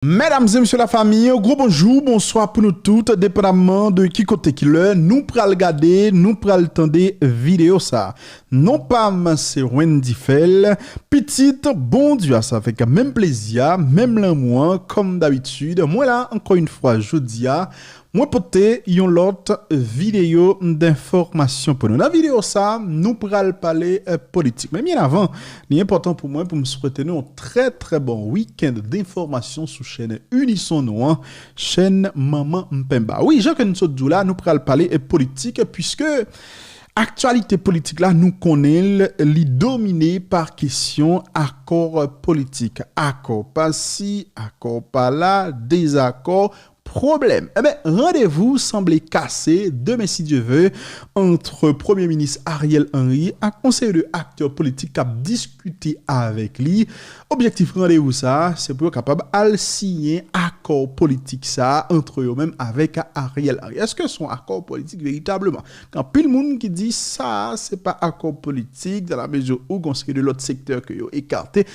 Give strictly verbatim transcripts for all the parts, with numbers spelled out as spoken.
Medam e mesye lafanmi, gwo bonjou, bonswa pou nou tout, depandaman de ki kote, ki lè nou pral gade, nou pral tande videyo sa. Non pa m se Wendy Fèl, pitit Bondye a, sa fè k menm plezi a, menm lanmou an, kòm dabitid. Mwen la ankò yon fwa jodi a, mwen pote yon lòt videyo denfòmasyon pou nou. Nan videyo sa, nou pral pale eh, politik. Men byen avan, li enpòtan pou mwen pou m swete nou yon trè trè bon wikenn denfòmasyon sou chèn Unison nou an, chèn Manman Mpemba. Wi, jan ke n sot di w la, nou pral pale eh, politik, piske aktyalite politik la, nou konnen l, li domine pa kesyon akò politik. Akò pa si, akò pa la, dezakò, pwoblèm. Enben, randevou sanble kase demen, si Dye ve, ant Premye Minis Ariel Henry ak yon seri de aktè politik k ap diskite avèk li. Objektif randevou sa a, se pou yo kapab al siyen akò politik sa a ant yo menm avèk Ariel Henry. Èske se yon akò politik veritableman? Gen anpil moun ki di sa a, se pa akò politik, dans la mesure où gen yon seri de lòt sektè ke yo ekate.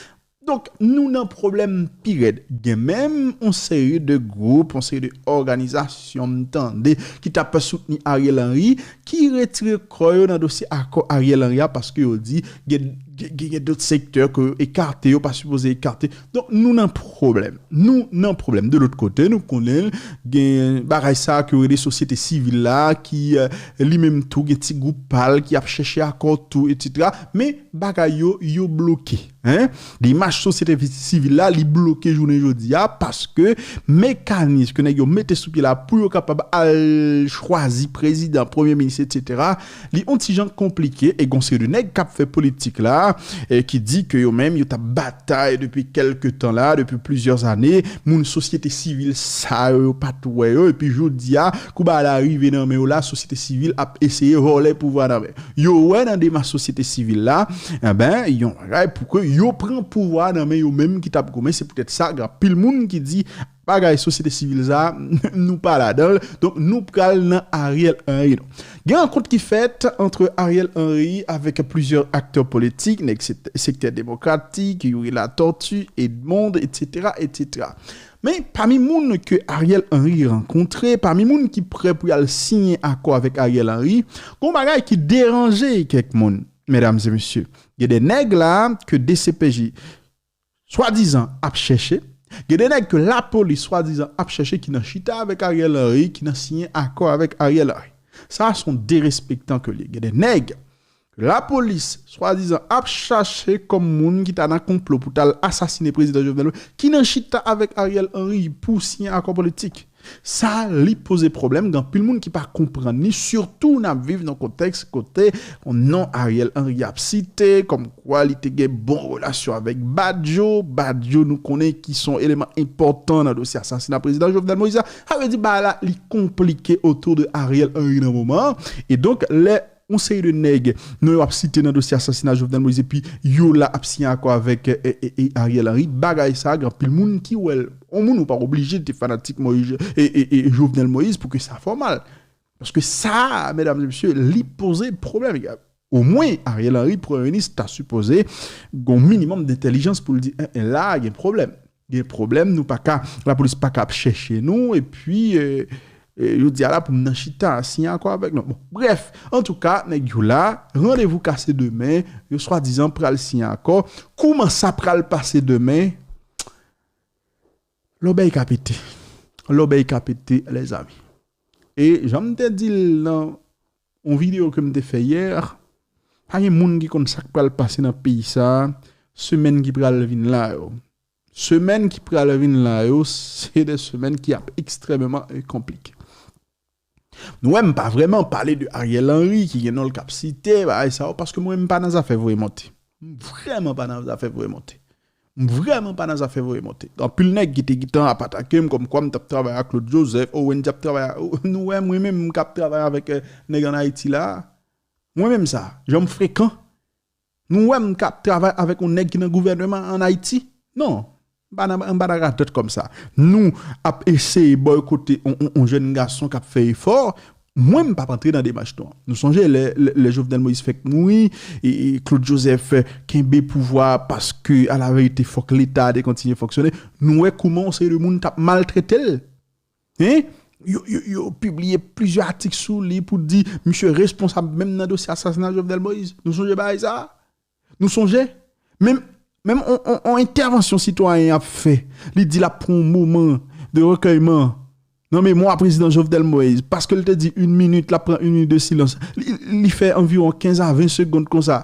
Donk, nou nan pwoblèm pi rèd. Gen menm yon seri de gwoup, yon seri de òganizasyon, m tande, ki t ap soutni Ariel Henry, ki retire kò yo nan dosye akò Ariel Henry a, paske yo di gen, gen, gen, gen dòt sektè ke yo ekate, yo pa sipoze ekate. Donk, nou nan pwoblèm. Nou nan pwoblèm. De lòt kote, nou konnen gen bagay sa ke yo rele sosyete sivil la, ki eh, li menm tou gen ti gwoup pa l ki ap chèche akò tou, etsetera. Men bagay yo, yo bloke. Hein? Demach sosyete sivil la, li bloke jounen jodi a paske mekanis ke nèg yo mete sou pye la pou yo kapab al chwazi prezidan, premye minis, etsetera, li yon ti jan konplike e gon seri de nèg k ap fè politik la, eh, ki di ke yo menm, yo t ap batay depi kèlke tan la, depi plizyè ane, moun sosyete sivil sa yo, yo pa t wè yo, epi jodi a, kou bagay la rive nan men yo la, sosyete sivil ap eseye vòlè pouvwa nan men. Yo wè nan demach sosyete sivil la, enben, yon bagay pou ke yo pran pouvwa nan men yo menm ki t ap goumen. Se poutèt sa, gen anpil moun ki di, bagay sosyete sivil sa, nou pa ladan l. Donk, nou pral nan Ariel Henry, non. Gen rankont ki fèt ant Ariel Henry avèk plizyè aktè politik, nèg sek-, sektè demokratik, Youri Latortue, Edmonde, etsetera, etsetera. Men, pami moun ke Ariel Henry rankontre, pami moun ki prè pou y al siyen akò avèk Ariel Henry, gon bagay ki deranje kèk moun, medam e mesye. Gen de nèg la ke D C P J swadizan ap chèche, gen de nèg ke lapolis swadizan ap chèche ki nan chita avèk Ariel Henry, ki nan siyen akò avèk Ariel Henry. Sa a se yon derespektan ke li ye. Gen de nèg ke lapolis swadizan ap chache kòm moun ki ta nan konplo pou t al asasine prezidan Jovenel Moïse, ki nan chita avèk Ariel Henry pou siyen akò politik. Sa, li poze pwoblèm, gen anpil moun ki pa konprann li, sitou n ap viv nan kontèks kote non Ariel Henry ap site, kòmkwa li te gen bon relasyon avèk Badio. Badio, nou konnen ki se yon eleman enpòtan nan dosye asasina prezidan Jovenel Moïse la. Sa vle di, bagay la, li konplike otou de Ariel Henry nan moman an. E donk, lè yon seri de nèg, non yo ap site nan dosye asasina Jovenel Moïse, epi yo la ap siyen akò avèk, e, e, e, Ariel Henry. Bagay sa, gen anpil moun ki wè l. Yon moun ou pa oblije te fanatik Moïse, e, e, e Jovenel Moïse pou ke sa fè w mal. Paske sa, medam e mesye, li poze pwoblèm. Omwen, Ariel Henry, premye minis, ta sipoze gon minimòm dentèlijans pou l di, en, en, la, gen pwoblèm. Gen pwoblèm, nou pa ka, lapolis pa ka ap chèche nou, epi, e, e, yo di a la pou m nan chita, siyen akò avèk nou. Bon, brèf, antouka, nèg yo la, randevou kase demen, yo swadizan pral siyen akò. Kouman sa pral pase demen? Lòbèy ka pete. Lòbèy ka pete, lèzami. E jan m te di l nan yon videyo ke m te fè yè, pa gen moun ki konn sa k pral pase nan peyi sa a, semèn ki pral vin la yo. Semèn ki pral vin la yo, se de semèn ki ap ekstrèmeman, e, konplike. Nou wè, m pa vrèman pale de Ariel Henry, ki gen non l k ap site, bagay sa yo, paske mwen, m pa nan zafè voye monte. M vrèman pa nan zafè voye monte. M vrèman pa nan zafè voye monte. Anpil nèg ki te gentan ap atake m kòmkwa m t ap travay ak Claude Joseph, Owen t ap travay ak, nou wè mwen menm m k ap travay avèk, eh, nèg ann Ayiti la. Mwen menm sa, jan m frekan. Nou wè m k ap travay avèk yon nèg ki nan gouvèneman ann Ayiti? Non. M pa nan, m pa nan radòt kòmsa. Nou ap eseye bòykote on, on, on jèn gason k ap fè efò. Mwen, m p ap antre nan demach nou an. Nou sonje lè, lè, lè Jovenel Moïse fèk mouri, e, e Claude Joseph, eh, kenbe pouvwa a paske, alaverite, fòk Leta a te kontinye fonksyone. Nou wè kouman yon seri de moun t ap maltrete l. Hein? Yo, yo, yo pibliye plizyè atik sou li pou di misye responsab menm nan dosye asasina Jovenel Moïse. Nou sonje bagay sa a? Nou sonje? Menm, menm on, on, on entèvansyon sitwayen ap fè, li di l ap pran yon moman de rekèyman nan memwa prezidan Jovenel Moïse, paske l te di yon minit, l ap pran yon minit de silans. Li, li fè anviwon kenz a ven segonn konsa.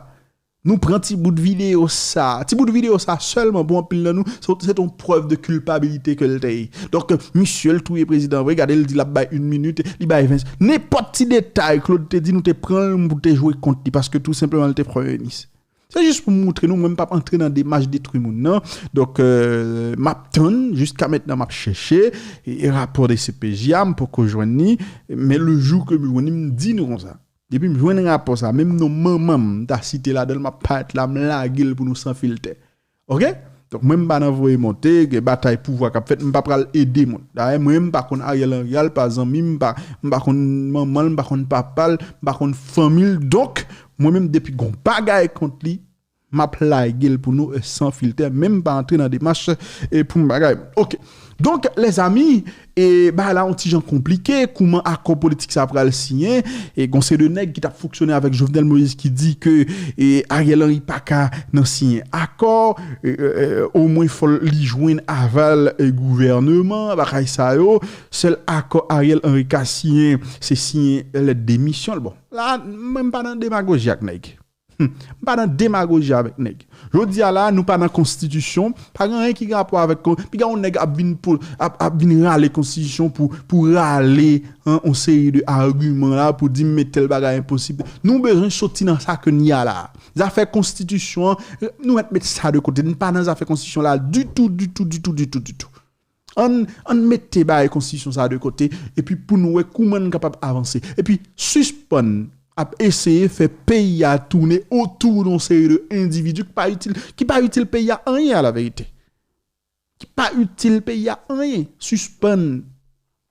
Nou pran ti bout videyo sa. Ti bout videyo sa sèlman pou anpil nan nou, se, se yon prèv de kilpabilite ke l te ye. Donk, misye l touye prezidan vre, gade l di l ap bay yon minit, li bay ven. Nenpòt ti detay Claude te di, nou te pran l pou te jwe kont li, paske tou senpleman l te premye minis. Se jis pou m montre nou, mwen m p ap antre nan demach detwi moun nan. Donk, euh, m ap tann, jiska mentnan m ap chèche, e, e rapò de C P J a, m poko jwenn li, men le jou ke m jwenn li, m di nou konsa. Depi m jwenn rapò sa, menm non manman m, m ta site ladan l, m ap parèt la, m lage l pou nou san filtè. Oke? Donk, mwen, m pa nan voye monte, gen batay pouvwa k ap fèt, m pa pral ede moun. Dayè, mwen, m pa konn Ariel Henry a, l pa zanmi m, m pa, m pa konn manman l, m pa konn papa l, m pa konn fanmi l. Donk, mwen menm, depi gon bagay kont li, m ap lage l pou nou, e, san filtè, men m pa antre nan demach, e, pou m bagay. Oke. Donk, lèzami, e, bagay la yon ti jan konplike, kouman akò politik sa pral siyen, e, gon seri de nèg ki t ap fonksyone avèk Jovenel Moïse ki di ke, e, Ariel Henry pa ka nan siyen akò, e, e, e, omwen fò li jwenn aval, e, gouvèneman, bagay sa yo, sèl akò Ariel Henry ka siyen, se siyen lèt demisyon l. Bon, la, mwen m pa nan demagoji ak nèg. Hmm. M pa nan demagoji avèk nèg. Jodi a la, nou pa nan konstitisyon, pa gen anyen ki gen rapò avèk kon-, piga yon nèg ap vin pou, ap, ap vin rale konstitisyon pou, pou rale, hein, yon seri de agiman la, pou di m men tèl bagay enposib. Nou bezwen soti nan sa ke n ye a la. Zafè konstitisyon an, nou mèt met sa de kote. Nou pa nan zafè konstitisyon la ditou, ditou, ditou, ditou, ditou. Ann, ann mete bagay konstitisyon sa de kote, epi pou nou wè kouman n kapab avanse. Epi sispann ap eseye fè peyi a tounen otou de yon seri de endividi ki pa itil, ki pa itil peyi a anyen, alaverite. Ki pa itil peyi a anyen. Sispann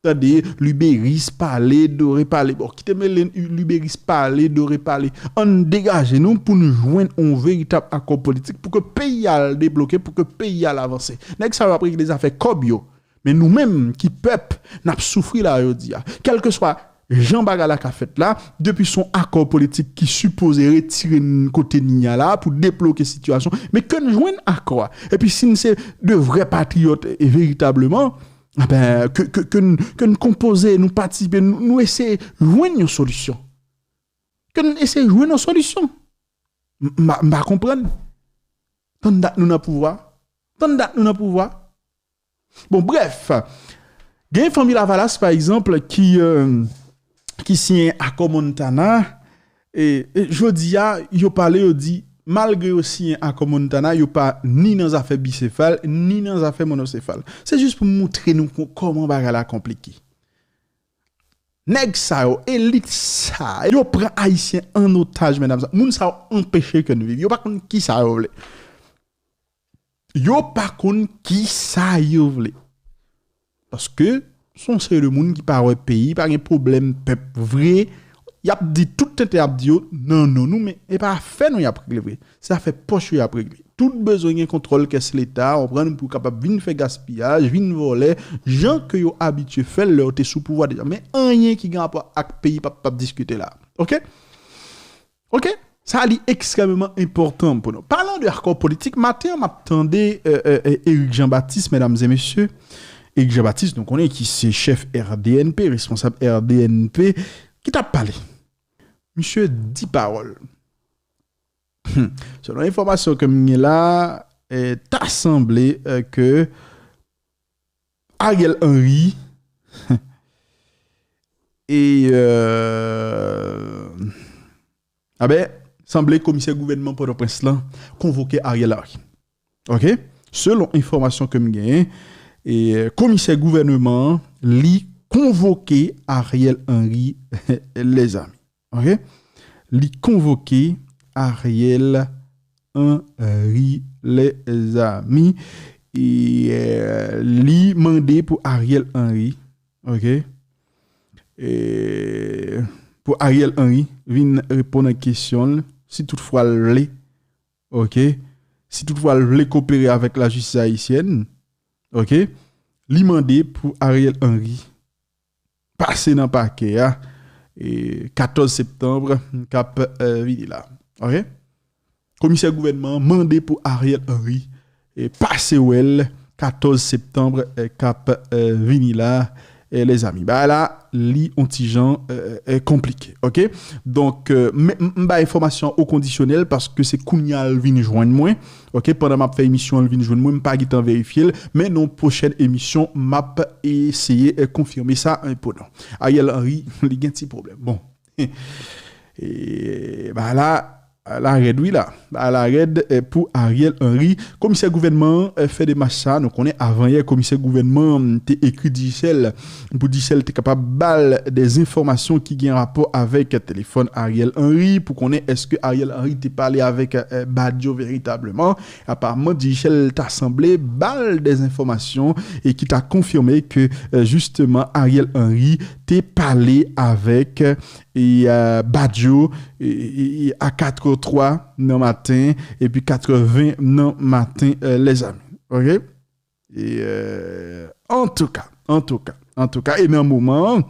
tande Liberis pale, Doré pale. Bon, kite mele Liberis pale, Doré pale. Ann degaje nou pou n jwenn yon veritab akò politik pou ke peyi a al debloke, pou ke peyi a al avanse. Nèg sa yo ap regle zafè kòb yo. Men nou menm ki pèp, n ap soufri la jodi a. Kèlkeswa jan bagay la ka fèt la, depi se yon akò politik ki sipoze retire n kote n ye a la pou debloke sitiyasyon, men ke n jwenn akò a. Epi si n se de vrè patriyòt e veritableman, enben, ke, ke, ke n, ke n konpoze, nou patisipe, nou, nou eseye jwenn yon solisyon. Ke n eseye jwenn yon solisyon. M, m, m pa konprann. Tann dat nou nan pouvwa. Tann dat nou nan pouvwa. Bon, brèf, gen fanmi Lavalas, pa egzanp, ki, euh, ki siyen akò Montana. E, e jodi a, yo pale, yo di, malgre yo siyen akò Montana, yo pa ni nan zafè bisefal, ni nan zafè monosefal. Se jis pou m montre nou ko-, kòman bagay la konplike. Nèg sa yo, elit sa, yo pran Ayisyen an otaj, medam sa. Moun sa yo anpeche ke n viv. Yo pa konn ki sa yo vle. Yo pa konn ki sa yo vle. Paske se yon seri de moun ki pa wè peyi, pa gen pwoblèm pèp vre. Y ap di tout tenten y ap di yo nan non nou, men e pa afè nou y ap regle vre. Se afè pòch yo y ap regle. Tout bezwen gen kontwòl kès Leta, konprann, pou kapab vin fè gaspiyaj, vin vòlè, jan ke yo abitye fè l lè yo te sou pouvwa deja. Men anyen ki gen rapò ak peyi p ap, p ap diskite la. Oke? Oke? Sa li ekstrèmeman enpòtan pou nou. Palan de akò politik, maten an m ap tande, euh, euh, euh, Eric Jean Baptiste, medam e mesye. Eric Jean Baptiste, nou konnen ki se chèf R D N P, responsab R D N P, ki t ap pale. Misye di pawòl. Hmm. Selon enfòmasyon ke m gen la, eh, ta sanble, eh, ke Ariel Henry e, eh, a ben, sanble komisè gouvènman Pòtoprens lan konvoke Ariel Henry. Oke? Selon enfòmasyon ke m genyen, e komisè gouvènman an, li konvoke Ariel Henry, lèzami. Oke? Li konvoke Ariel Henry, lèzami. E, euh, li mande pou Ariel Henry, oke? e, pou Ariel Henry vin reponn a kesyon l, si toutfwa l vle, oke, si toutfwa l vle kopere avèk lajistis ayisyèn, oke, li mande pou Ariel Henry pase nan pakè a, e, katòz septanm k ap, e, vini la. Oke? Komisè gouvènman an mande pou Ariel Henry, e, pase wè l katòz septanm, e, k ap, e, vini la, e, lèzami. Bagay la, li on ti jan, e, e, konplike, oke? Donk, e, m, m, m bay enfòmasyon an o kondisyonèl paske se kounye a l vin jwenn mwen, oke? Pandan m ap fè emisyon an, l vin jwenn mwen, m pa gentan verifye l, men nan yon pwochèn emisyon, m ap eseye, e, konfime sa, e, pou nou. Ariel Henry, li gen ti pwoblèm. Bon. E, bagay la, bagay la rèd wi la. Bagay la rèd, e, pou Ariel Henry. Komisè gouvènman an, e, fè demach sa. Nou konnen avan yè, komisè gouvènman an te ekri Digicel pou Digicel te kapab ba l de enfòmasyon ki gen rapò avèk telefòn Ariel Henry, pou konnen èske Ariel Henry te pale avèk, e, Badio veritableman. Aparamman, Digicel ta sanble ba l de enfòmasyon e ki ta konfime ke, e, jisteman, Ariel Henry te pale avèk, e, e, Badio, e, e, e, a katrè twa nan maten, epi katrè ven nan maten, e, lèzami. Oke? E, e, antouka, antouka, antouka, e nan moman an,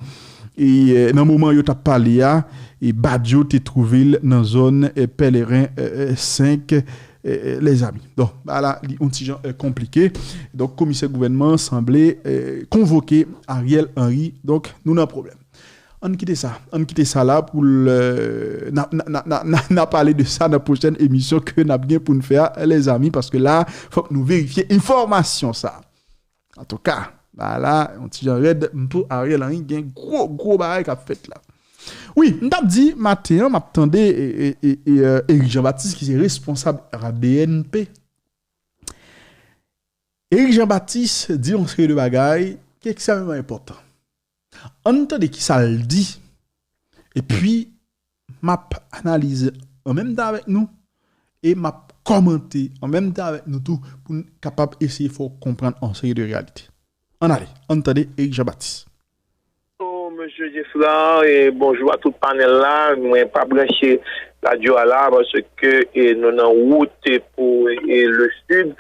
e, e, nan moman yo t ap pale a, e Badio te twouve l nan zòn, e, Pèleren, e, e, senk, e, e, lèzami. Donk, bagay la, li on ti jan, e, konplike. Donk, komisè gouvènman an sanble, e, konvoke Ariel Henry. Donk, nou nan pwoblèm. Ann kite sa. Ann kite sa la pou l, e, n a, n a, n a, n a, n a, n a pale de sa nan pwochèn emisyon ke n ap gen pou n fè a, lèzami, paske la, fòk nou verifye enfòmasyon sa. Antouka, bagay la, yon ti jan rèd, m pou Ariel Henry gen gwo, gwo bagay k ap fèt la. Wi, m t ap di, maten an, m ap tande, e, e, e, e, e, Eric Jean Baptiste, ki se responsab R D N P. Eric Jean Baptiste di yon seri de bagay ki ekstrèmeman enpòtan. Ann tande ki sa l di, epi m ap analize an menm tan avèk nou, e m ap kòmante an menm tan avèk nou tou, pou n kapab eseye fè w konprann yon seri de reyalite. Ann ale, ann tande Eric Jean Baptiste. Bonjou, mesye Geffrard, e bonjou a tout panèl la. Mwen pa branche radyo a la, paske, e, nou nan wout, e, pou, e, le Sud.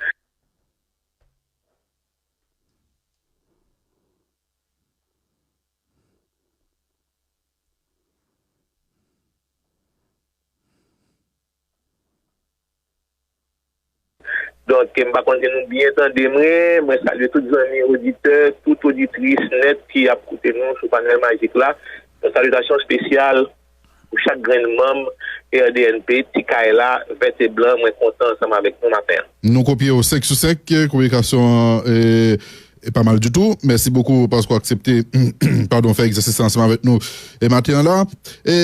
Donk, m pa konn si nou byen tande mwen. Mwen salye tout zanmi oditè, tout oditris nèt ki ap koute nou sou Panèl Majik la. Yon salitasyon espesyal pou chak grenn manm R D N P, ti kay la, vèt e blan, mwen kontan ansanm avèk nou maten an. Nou kopye w senk sou senk, kominikasyon an, e, e pa mal ditou. Mèsi bokou paske w aksepte, padon, fè egzèsis la ansanm avèk nou, e, maten an la. E,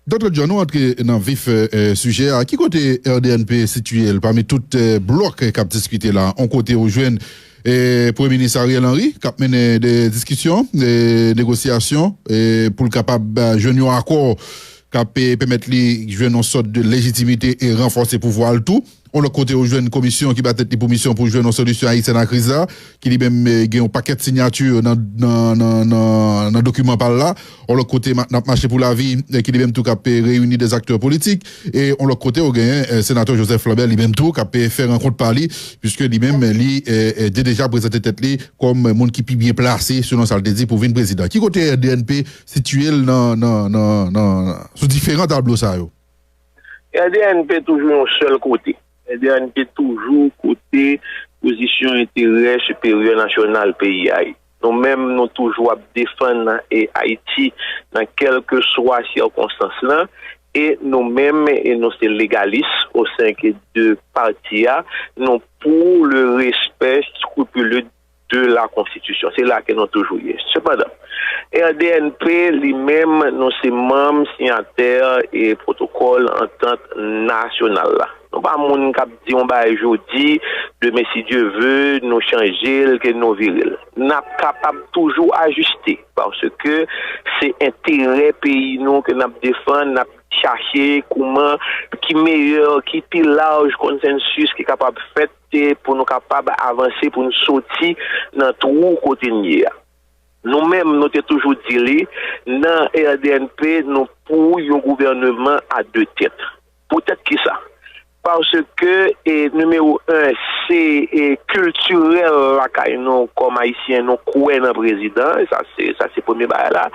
Doktè John, nou antre nan vif, e, e, sijè a. Ki kote R D N P sitiye l pami tout, e, blòk, e, k ap diskite la? On kote ou jwenn, e, Premye Minis Ariel Henry k ap mennen de diskisyon, de negosyasyon, e, pou l kapab, e, jwenn yon akò k ap, e, pèmèt li jwenn yon sòt de lejitimite e ranfòse pouvwa l tou. On lòt kote, ou jwenn komisyon ki ba tèt li pou misyon pou jwenn yon solisyon ayisyèn a kriz la, ki li menm, e, gen yon pakèt siyati nan, nan, nan, nan, nan dokiman pa l la. On lòt kote, ma-, N ap mache pou lavi, e, ki li menm tou k ap, e, reyini de aktè politik. E on lòt kote, ou genyen, e, senatè Joseph Lambert, li menm tou k ap, e, fè rankont pa li, piske li menm, li, e, e, te deja prezante tèt li kòm moun ki pi byen plase, selon sa l te di, pou vin prezidan. Ki kote R D N P sitiye l nan, nan, nan, nan, sou diferan tablo sa yo? R D N P toujou yon sèl kote. R D N P toujou kote pozisyon enterè siperyè nasyonal peyi a ye. Nou menm, nou toujou ap defann, e, Ayiti nan kèlkeswa sikonstans lan. E nou menm, e nou se legalis o sen ke de pati a, nou pou le respè skripile de la Constitution. Se la ke nou toujou ye. Sepandan, R D N P li menm, nou se manm siyatè e pwotokòl antant nasyonal la. Nou pa moun k ap di yon bagay jodi, demen, si Dye ve, nou chanje l, ke nou vire l. N ap kapab toujou ajiste, paske se enterè peyi nou ke n ap defann, n ap chache kouman, ki meyè, ki pi laj konsansis ki kapab fèt, e pou nou kapab avanse, pou nou soti nan twou kote n ye a. Nou menm, nou te toujou di li, nan R D N P, nou pou yon gouvènman a de tèt. Poutèt ki sa? Paske, e, nimewo en, se, e, kiltirèl lakay nou, kòm Ayisyen, nou kwè nan prezidan, sa se, sa se premye bagay la.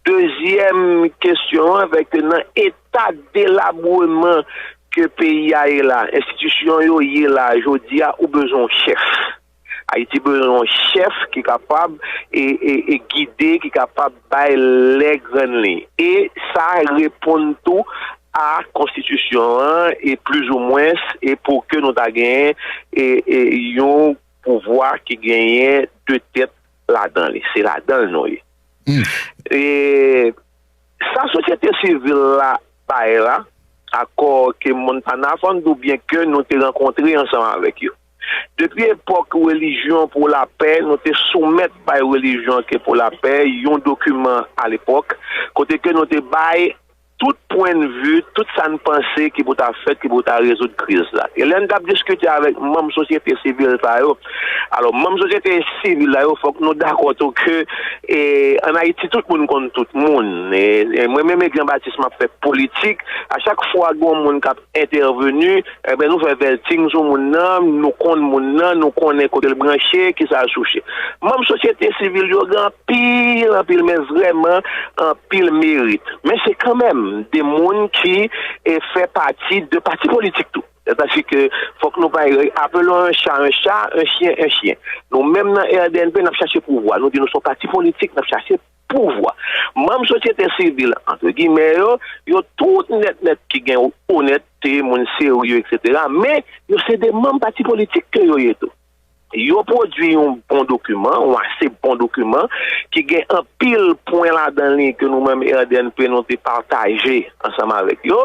Dezyèm kesyon an, fè ke nan eta delabreman ke peyi a ye la, enstitisyon yo ye la, jodi a, ou bezwen yon chèf. Ayiti bezwen yon chèf ki kapab e, e, e gide, ki kapab bay lè grann liy. E sa reponn tou a konstitisyon an, e plizoumwens, e pou ke nou ta genyen e, e yon pouvwa ki genyen de tèt ladan li. Se ladan l nou ye. E sa sosyete sivil la bay la, akò ke Montana Fund, oubyen ke nou te rankontre ansanm avèk yo. Depi epòk Relijyon pou Lapè, nou te soumèt bay Relijyon ke pou Lapè yon dokiman alepòk, kote ke nou te bay tout pwennvi, tout sa n panse ki pou ta fèt, ki pou ta rezoud kriz la. E lè n t ap diskite avèk manm sosyete sivil sa yo, alò, manm sosyete sivil la yo, fòk nou dakò tou ke, e, ann Ayiti, tout moun konn tout moun. E, e mwen menm, Jean Baptiste, m ap fè politik. A chak fwa gen yon moun k ap entèveni, enben, nou fè vèting sou moun nan, nou konn moun nan, nou konnen kote l branche, kisa l souche. Manm sosyete sivil yo gen anpil, anpil, men vrèman anpil merit. Men se kanmenm de moun ki e, fè pati de pati politik tou. Sètadi ke fòk nou pa apelon yon cha yon cha, yon chyen yon chyen. Nou menm nan R D N P, n ap chache pouvwa. Nou di nou se yon pati politik, n ap chache pouvwa. Manm sosyete sivil, antre gimè yo, yo tout nèt nèt ki gen onètte, moun serye, etsetera. Men, yo se de manm pati politik ke yo ye tou. Yo pwodui yon bon dokiman, yon ase bon dokiman, ki gen anpil pwen ladan li ke nou menm R D N P nou te pataje ansanm avèk yo.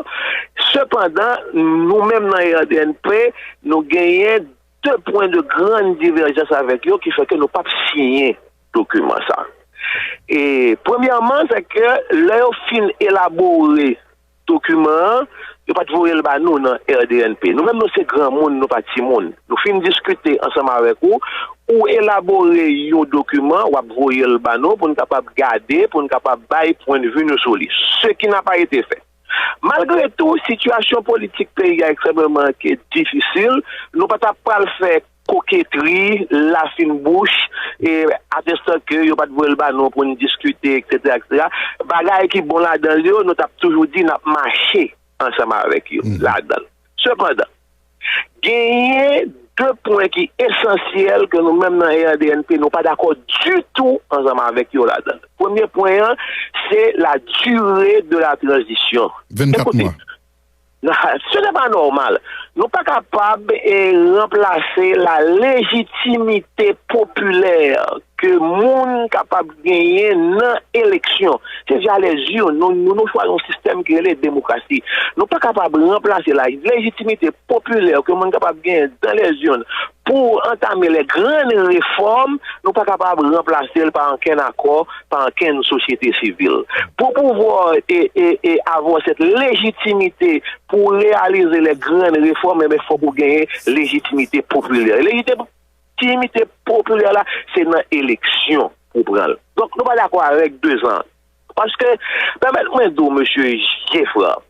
Sepandan, nou menm nan R D N P, nou genyen de pwen de grann divèjans avèk yo ki fè ke nou p ap siyen dokiman sa. E premyèman, se ke lè yo fin elabore dokiman an, yo pa t voye l ba nou nan R D N P. Nou menm, nou se granmoun, nou pa timoun. Nou fin diskite ansanm avèk ou, ou elabore yon dokiman, w ap voye l ba nou pou n kapab gade, pou n kapab bay pwennvi nou sou li. Ce qui n'a pas été fait. Malgre tou, sitiyasyon politik peyi a ekstrèmeman ke difisil, nou pa t ap pral fè koketri, lafen bouch, e atestan ke yo pa t voye l ba nou pou n diskite, etsetera, etsetera. Bagay ki bon ladan l yo, nou t ap toujou di n ap mache ansanm avèk yo ladan l. Sepandan, genyen de pwen ki esansyèl ke nou menm nan R D N P nou pa dakò ditou ansanm avèk yo ladan l. Premye pwen an, se la durée de la transition. Vennkat mwa. Non, ce n'est pas normal. Nou pa kapab e, ranplase la légitimité populaire ke moun kapab genyen nan eleksyon. Se via les urnes. Nou, nou, nou chwazi yon sistèm ki rele demokrasi. Nou pa kapab ranplase la légitimité populaire ke moun kapab genyen dans les urnes pour entamer les grandes réformes, nou pa kapab ranplase l pa ankenn akò, pa ankenn sosyete sivil. Pou pouvwa e, e, e avoir cette légitimité pour réaliser les grandes réformes, enben, fòk ou genyen lejitimite popilè. Lejitimite popilè la, se nan eleksyon pou pran l. Donk, nou pa dakò avèk de zan. Paske, pèmèt mwen di w, mesye Geffrard,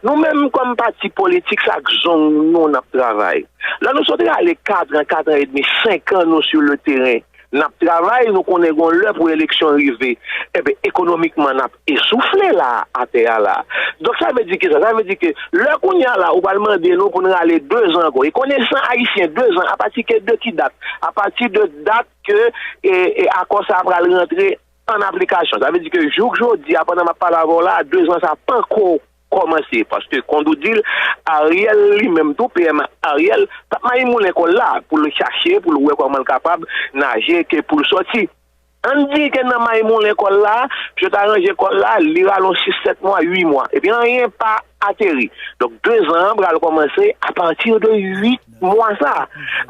nou menm kòm pati politik, se ak zong nou n ap travay. Lè nou sot rale kat an, kat an edmi, senk an nou sou le teren, n ap travay, nou konnen gon lè pou eleksyon rive. Enben, ekonomikman, n ap esoufle la, atè a la. Donk, sa vle di ki sa? Sa vle di ke lè kounye a la, ou pral mande nou pou n rale de zan ankò. E konesan ayisyen, de zan, apati ke de ki dat? Apati de dat ke, e, e, akò sa a pral rantre an aplikasyon. Sa vle di ke jouk jodi a, pandan m ap pale avè w la, de zan sa a panko kòmanse. Paske, kon nou di l, Ariel li menm tou, P M Ariel, t ap mayi moulen kò l la, pou l chache, pou l wè kòman l kapab naje, ke pou l sòti. Ann di ke nan mayi moulen kò l la, misye ta ranje kò l la, li rale yon sis, sèt mwa, uit mwa. Epi anyen pa ateri. Donk, de zan an pral kòmanse apati de uit mwa sa.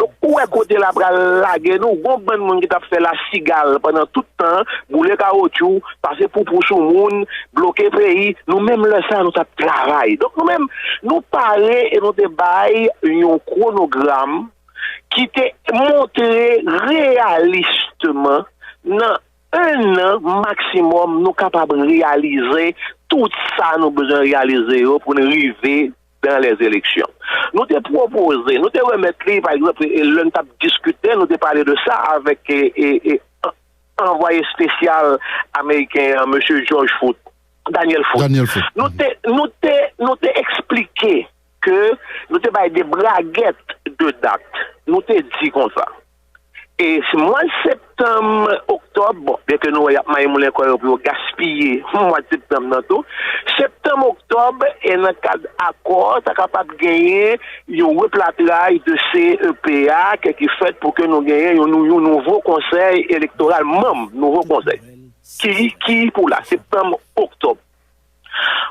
Donk, ou wè kote l ap pral lage nou, gon bann moun ki t ap fè lasigal pandan tout tan, boule kawotchou, pase poupou sou moun, bloke peyi, nou menm lè sa a, nou t ap travay. Donk, nou menm, nou pare e nou te bay yon kwonogram ki te montre reyalistman nan en an maksimòm, nou kapab reyalize tout sa nou bezwen reyalize yo pou n rive dans les élections. Nou te pwopoze, nou te remèt li, pa egzanp, e lè n t ap diskite, nou te pale de sa avèk e, e, e, an- anvwaye espesyal ameriken an, mesye George Foot, Daniel Foot. Daniel Foot. Nou te, nou te, nou te eksplike ke nou te bay de bragèt de dat. Nou te di konsa. E si mwa septanm, oktòb, bon, byen ke nou wè y ap maye moulen kò yo pou yo gaspiye mwa septanm nan tou, septanm, oktòb, e nan kad akò, sa kapab genyen yon replatraj de C E P a, kè ki fèt pou ke nou genyen yon, nou, yon nouvo konsèy elektoral, manm nouvo konsèy, ki, ki pou la, septanm, oktòb.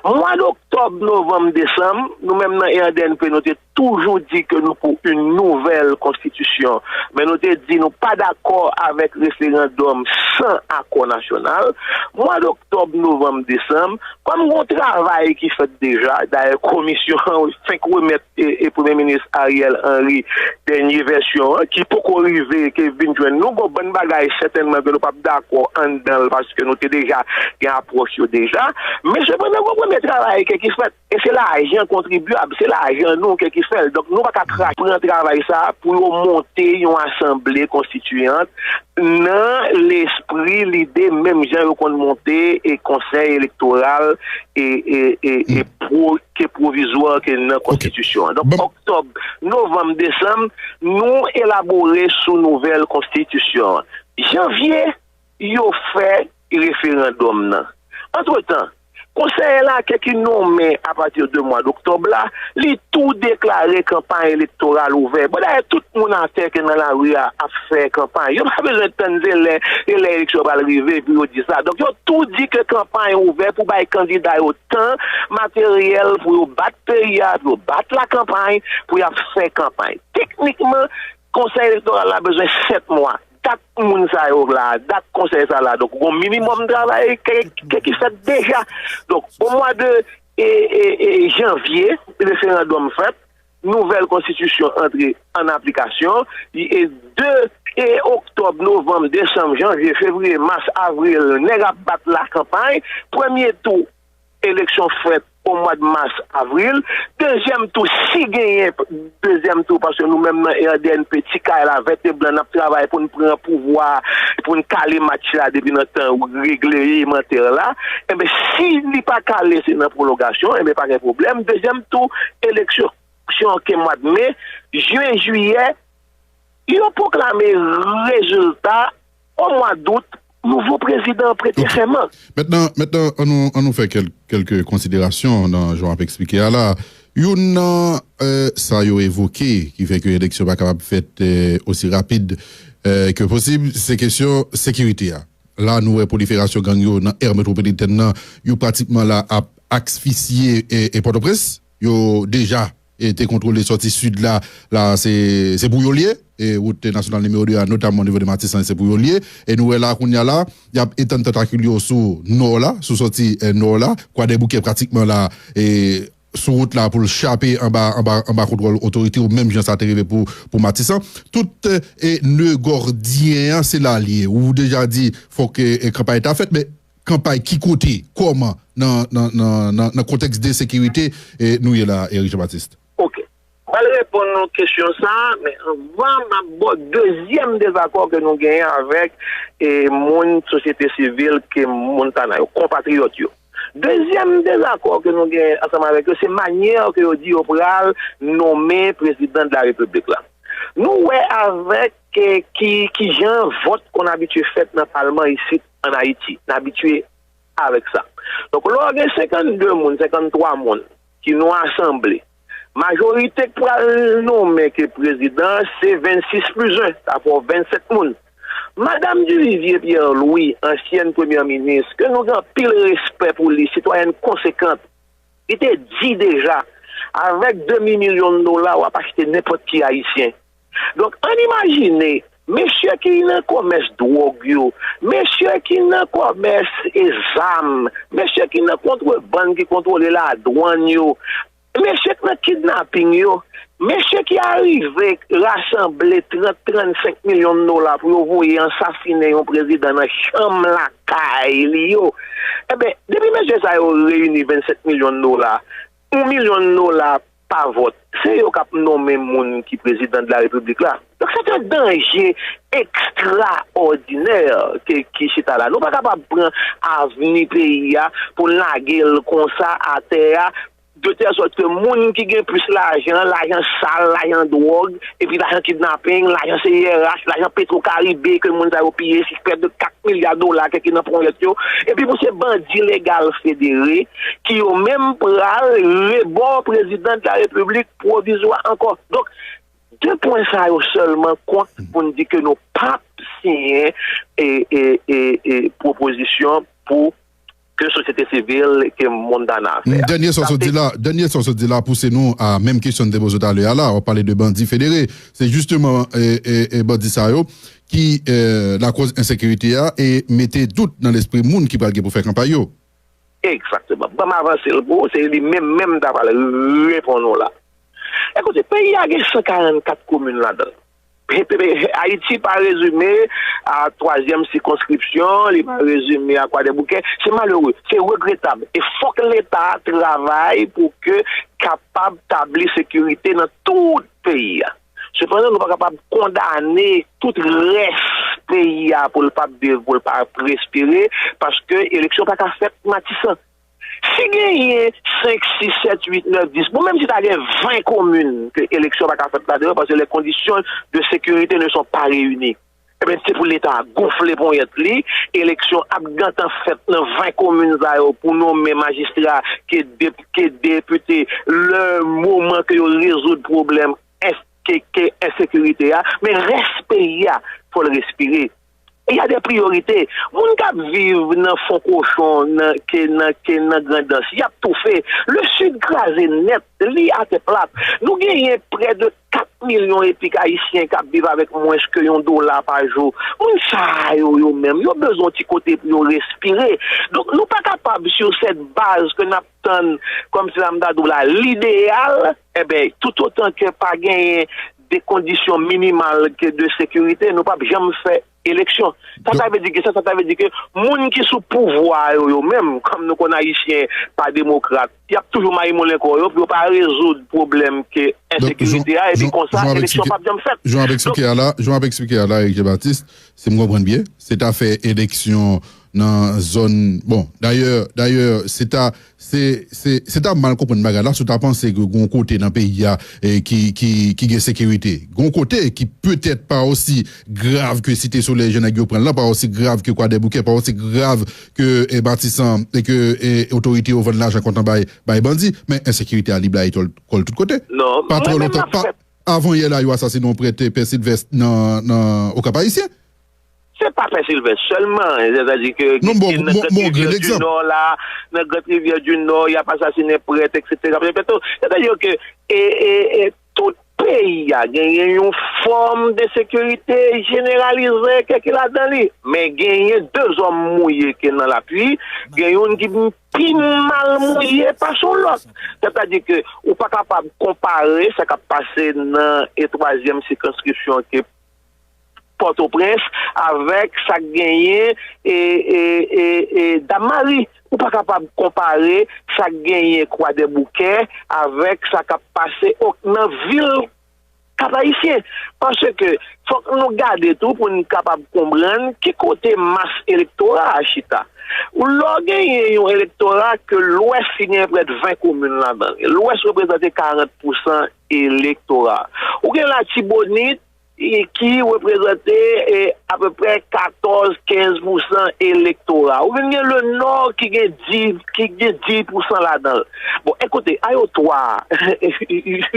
Mwa doktòb, novanm, desanm, nou menm nan R D N P, nou te toujou di ke nou pou yon nouvèl konstitisyon. Men nou te di nou pa dakò avèk referandòm san akò nasyonal. Mwa doktòb, novanm, desanm, kòm gon travay ki fèt deja, dayè komisyon an fenk remèt e, e Premye Minis Ariel Henry dènye vèsyon an, ki poko rive, ke vin jwenn nou. Gon bann bagay sètènman ke nou p ap dakò anndan l, paske nou te deja gen apwòch yo deja. Men sepandan, gon premye travay ke ki fèt, e se lajan kontribyab, se lajan nou ke ki fè l. Donk, nou pa ka tra- pran travay sa a pou yo monte yon asanble konstitiyant nan lespri, lide, menm jan yo konn monte e konsèy elektoral e, e, e, e pro, ke pwovizwa ke nan konstitisyon an. Donk, oktòb, novanm, desanm, nou elabore sou nouvèl konstitisyon an. Janvye, yo fè referandòm nan. Antretan, konsèy la ke ki nonmen apati de mwa doktòb la, li tou deklare kanpay elektoral ouvè. Bon, dayè, tout moun atè ke nan lari a ap fè kanpay. Yo pa bezwen tann se lè, se lè eleksyon pral rive pou yo di sa. Donk, yo tou di ke kanpay ouvè pou bay kandida yo tan, materyèl pou yo bat peyi a, pou yo bat lakanpay, pou y ap fè kanpay. Teknikman, konsèy elektoral la bezwen sèt mwa. Dat moun sa yo la, dat konsèy sa la. Donk, gon minimòm travay ke, ke ki fèt deja. Donk, o mwa de e, e, e, janvye, referandòm fèt, nouvèl konstitisyon antre an aplikasyon, e de e oktòb, novanm, desanm, janvye, fevriye, mas, avril, nèg ap bat lakanpay, premye tou, eleksyon fèt o mwa de mas, avril. Dezyèm tou, si genyen dezyèm tou, paske nou menm nan R D N P, ti kay la, vèt e blan, n ap travay pou n pran pouvwa, pou n kale match la depi nan tan reglemantè la. Enben, si li pa kale, se nan pwolongasyon, enben, pa gen pwoblèm. Dezyèm tou, eleksyon, eleksyon ke mwa de me, jen, jiyè, yo pwoklame rezilta o mwa dout, nouvo prezidan prete sèman. Mentnan, mentnan, an nou, an nou fè kèl-, kèlke konsiderasyon nan jan w ap eksplike a la. Youn nan, e, sa yo evoke ki fè ke eleksyon pa kapab fèt, e, osi rapid, e, ke posib, se kesyon sekirite a. La, nou wè pwoliferasyon gang yo nan è metwopolitèn nan, yo pratikman la ap asfisye, e, e Pòtoprens. Yo deja e te kontwole sòti sid la, la se, se pou yo l ye. E wout nasyonal nimewo de a, notamman nivo de Matisan, se pou yo l ye. E nou wè la, kounye a la, y ap etann tantakil yo sou nò la, sou sòti, e, nò la. Kwadèboukè pratikman la, e, sou wout la pou l chape anba, anba, anba kontwòl otorite yo, menm jan sa te rive pou, pou Matisan. Tout, e, ne gòdyen an, se la l ye. Ou deja di, fòk, e, e, kanpay ta fèt, men kanpay ki kote, kòman, nan, nan, nan, nan, nan kontèks de sekirite, e, nou ye la, Eric Jean-Baptiste? Ok. M pral reponn nou kesyon sa a, men anvan m ap ba w dezyèm dezakò ke nou genyen avèk, e, moun sosyete sivil, ke moun sa nan yo, konpatriyòt yo. Dezyèm dezakò ke nou genyen ansanm avèk yo, se manyè ke yo di yo pral nonmen prezidan de la repiblik la. Nou wè avèk, e, ki, ki jan vòt konn abitye fèt nan palman isit ann Ayiti. N abitye avèk sa. Donk, lè w gen senkannde moun, senkanntwa moun ki nan asanble, majorite k pral nonmen ke prezidan, se vennsis plis en, sa fè w vennsèt moun. Madanm Duvivier Pierre Louis, ansyèn premyè minis, ke nou gen anpil respè pou li, sitwayèn konsekant, li te di deja, avèk demi milyon dola, w ap achte nenpòt ki Ayisyen. Donk, ann imajine, mesye ki nan kòmès dwòg yo, mesye ki nan kòmès e zam, mesye ki nan kontrebann, ki kontwole ladwann yo, mesye k nan kidnaping yo, Mesye ki arive rasanble trant, trannsenk milyon dola pou yo voye ansasinen yon prezidan nan chanm lakay li yo. Enben, depi mesye sa yo reyini vennsenk milyon dola, yon milyon dola pa vòt, se yo k ap nonmen moun ki prezidan de la repiblik la. Donk, se yon danje ekstraòdinè ke, ki chita la. Nou pa kapab pran avni peyi a pou n lage l konsa atè a, de tèl sòt ke moun ki gen plis lajan, lajan sal, lajan dwòg, epi lajan kidnaping, lajan C I R H, lajan Petro Caribe ke moun sa yo piye, se près de kat milya dola ke ki nan ponyèt yo. Epi pou se bandi legal federe ki yo menm pral rebò prezidan de la repiblik pwovizwa ankò. Donk, de pwen sa yo sèlman kont pou n di ke nou p ap siyen e, e, e, e pwopozisyon pou ke sosyete sivil, ke Montana a fè a. Dènye sa w sot di la, dènye sa w sot di la pouse nou a menm kesyon n te poze w talè a la, w ap pale de bandi federe. Se jisteman e, e, e bandi sa yo ki e, lakòz ensekirite a e mete dout nan lespri moun ki pral gen pou fè kanpay yo. Egzakteman. Ban m avanse l pou ou, se li menm menm m ta pral reponn ou la. Ekoute, peyi a gen san karannkat komin ladan l. Ayiti pa rezime a twazyèm sikonskripsyon, li pa rezime a Kwadèboukè. Se malere, se regretab. E fòk Leta a travay pou ke kapab tabli sekirite nan tout peyi a. Sepandan, nou pa kapab kondane tout rès peyi a pou l p ap viv, pou l p ap respire, paske eleksyon pa ka fèt Matisan. Si genyen senk, sis, sèt, uit, nèf, dis, bon, menm si ta gen ven komin ke eleksyon pa ka fèt ladan yo, paske les conditions de sécurité ne sont pas réunies, ebyen, se pou Leta a gonfle ponyèt li, eleksyon ap gentan fèt nan ven komin sa yo pou nonmen majistra ke de-, ke depite, le moman ke yo rezoud pwoblèm ès-, ke, ke ensekirite a, men rès peyi a, fò l respire. Il y a des priorités. Moun k ap viv nan fon kochon, nan, ke nan, ke nan Grandans, y ap toufe. Le Sud kraze nèt, li atè plat. Nou genyen près de kat milyon epik ayisyen k ap viv avèk mwens ke yon dola pa jou. Moun sa yo, yo menm, yo bezwen yon ti kote pou yo respire. Donk, nou pa kapab, sur cette base ke n ap tann, kòmsi la m ta di w la, lideyal, enben, toutotan ke pa genyen de kondisyon minimal ke de sekirite, nou p ap janm fè eleksyon. Sa ta vle di ke sa, sa ta vle di ke moun ki sou pouvwa yo, yo menm, kòm nou konn Ayisyen pa demokrat, y ap toujou mayimoulen kò yo pou yo pa rezoud pwoblèm ke ensekirite a, epi konsa, eleksyon p ap janm fèt. Jan w ap eksplike a la, jan w ap eksplike a la, Eric Jean Baptiste, si m konprann byen, se ta fè eleksyon nan zòn, bon, dayè, dayè, se ta, se, se, se ta mal konprann bagay la, si w ta panse ke gon kote nan peyi a, e, ki, ki, ki gen sekirite. Gon kote ki petèt pa osi grav ke Site Solèy, jan nèg yo pran l lan, pa osi grav ke Kwadèboukè, pa osi grav ke, e, Matisan, e ke, e, otorite yo vann lajan kontan bay, bay bandi, men ensekirite a li blayi kò l tout kote. Non, pa twò lontan, pa, avan yè la, yo asasinen yon prèt, e, Pè Silvès nan, nan Okap Ayisyen. Se pa Pè Silvès sèlman, sètadi ke nan Grand Rivyè di Nò la, nan Grand Rivyè di Nò, y ap asasinen prèt, etsetera. Sètadi ke, e, e, e, tout peyi a genyen yon fòm de sekirite jeneralize ke ki ladan li. Men genyen de zòm mouye ke nan lapli, gen youn ki pi mal mouye pase yon lòt. Sètadi ke ou pa kapab konpare sa k ap pase nan e twazyèm sikonskripsyon ke Pòtoprens avèk sa k genyen e, e, e, e Dam Mari. Ou pa kapab konpare sa k genyen Kwadèboukè avèk sa k ap pase o-, nan vil Kap Ayisyen. Paske fòk nou gade tou pou n kapab konprann ki kote mas elektora a chita. Lè w genyen yon elektora ke Lwès ki genyen prèt ven komin ladan l, Lwès reprezante karant pousan elektora. Ou gen Latibonit, e, ki reprezante, e, apeprè katòz, kenz pousan elektora. Ou vin gen Lenò ki gen dis, ki gen dis pousan ladan l. Bon, ekoute, ayo twa,